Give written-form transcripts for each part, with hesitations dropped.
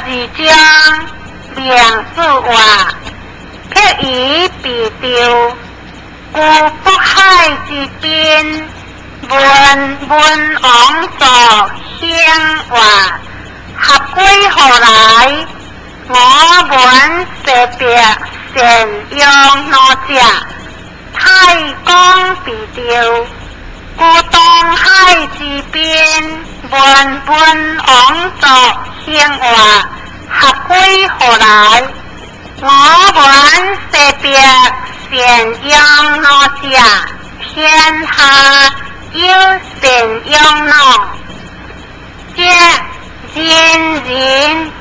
二章，明主話，撇於毘著，居渤海之濱，聞文王族興話，合歸何來？我聞西伯善養奴者，太公毘著，居東海之濱，聞文王族興話，合歸何來？我聞西伯善養奴者，天下有善養奴者，人人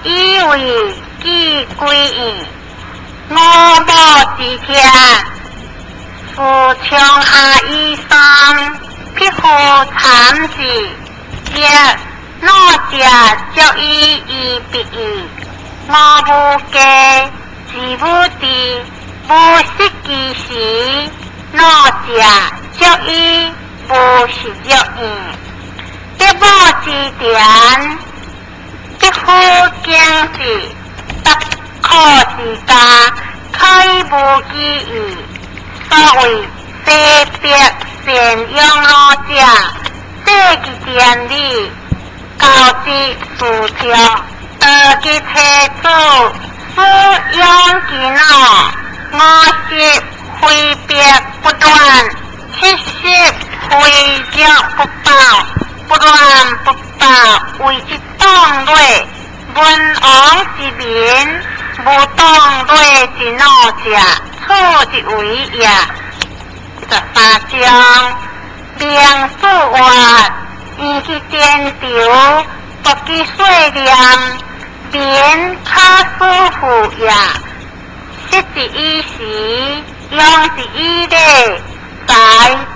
以為己歸矣。我母之聽，夫長下以喪，匹夫慘之，曰：奴者足以醫彼矣。我無家，子無弟，無食其時，奴者足以無食藥矣。得母之田，匹夫經之，達可之家，可以無飢矣。所謂西伯善養奴者，濟其田里，交之士庶，得其妻子，使養其奴。五十揮礫不亂，70揮石不爆，不亂不爆，謂之黨類。文王之民，無黨類之奴者，此之為也。13章，明主話，以其典長，獨其歲念，民可使富也。食之以時，用之以禮，財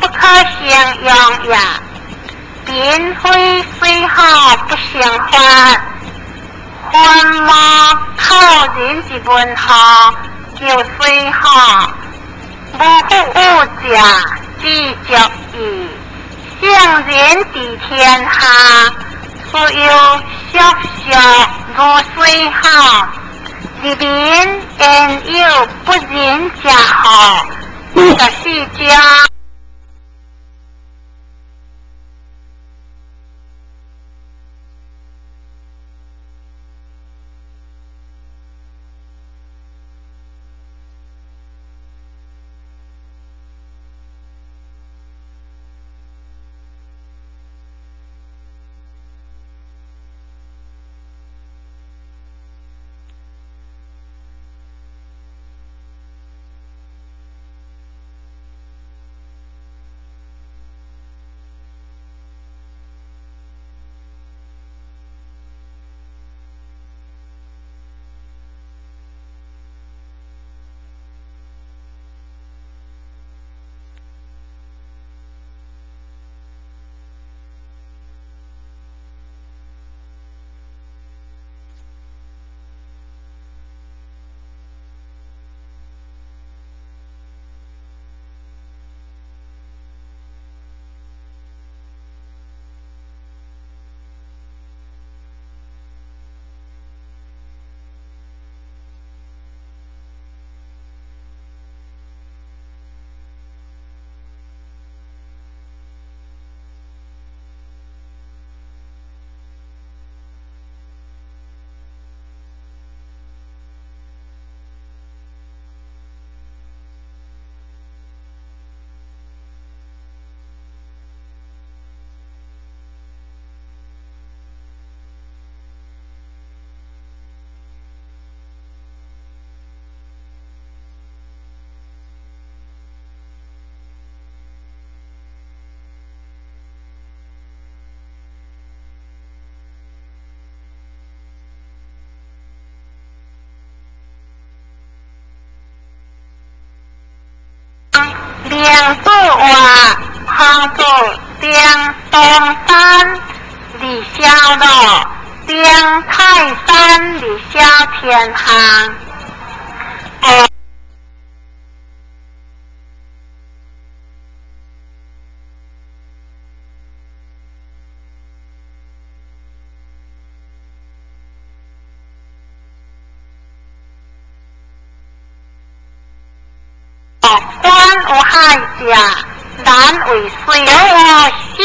不可勝用也。民非水火不生發，昏魔靠人之門戶，求水火。無復有者，之足矣。聖人治天下，所有肅肅如水火。人民焉有不仁者乎？14章。明主話，孔子登東山而小魯，登泰山而小天下。觀有海者，難為水；有聖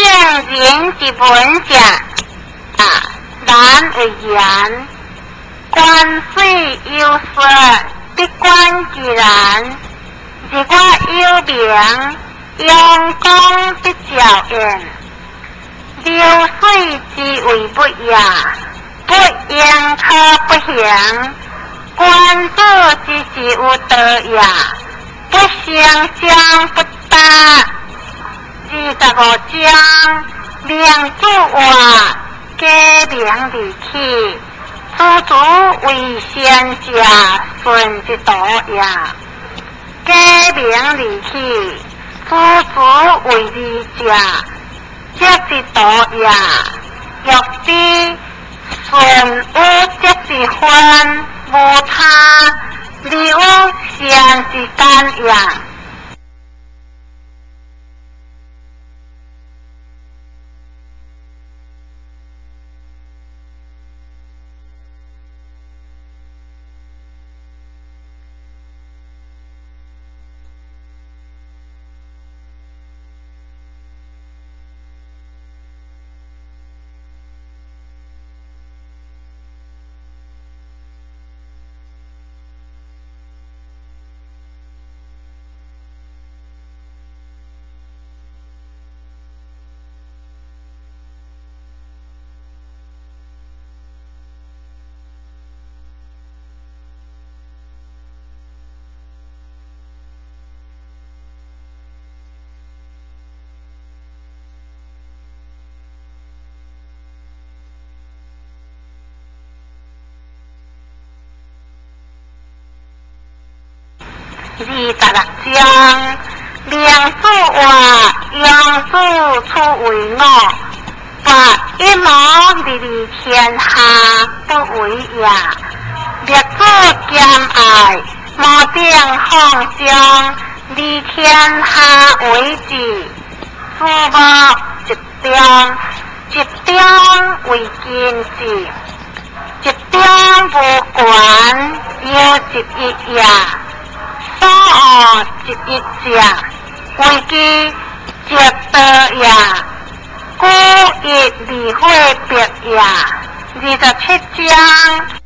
人之文者，難為言。觀水有術，必觀其然。日月有明，陽光必照耀。流水之為物也，不盈可不行。君子之事有道也，不成將不達。25章，明主話，假名而起，知足為善者，順之道也。假名而起，知足為義者，則之道也。欲知順與則之分，無他，而與善之間也。26章，明主話，陽子處為我，拔一毛而利天下，不為也。滅子兼愛，無定放縱，利天下為治。子無集中，集中為根治。集中無權，有集一也。所惡集一者，為其積道也。故一而火別也。27章。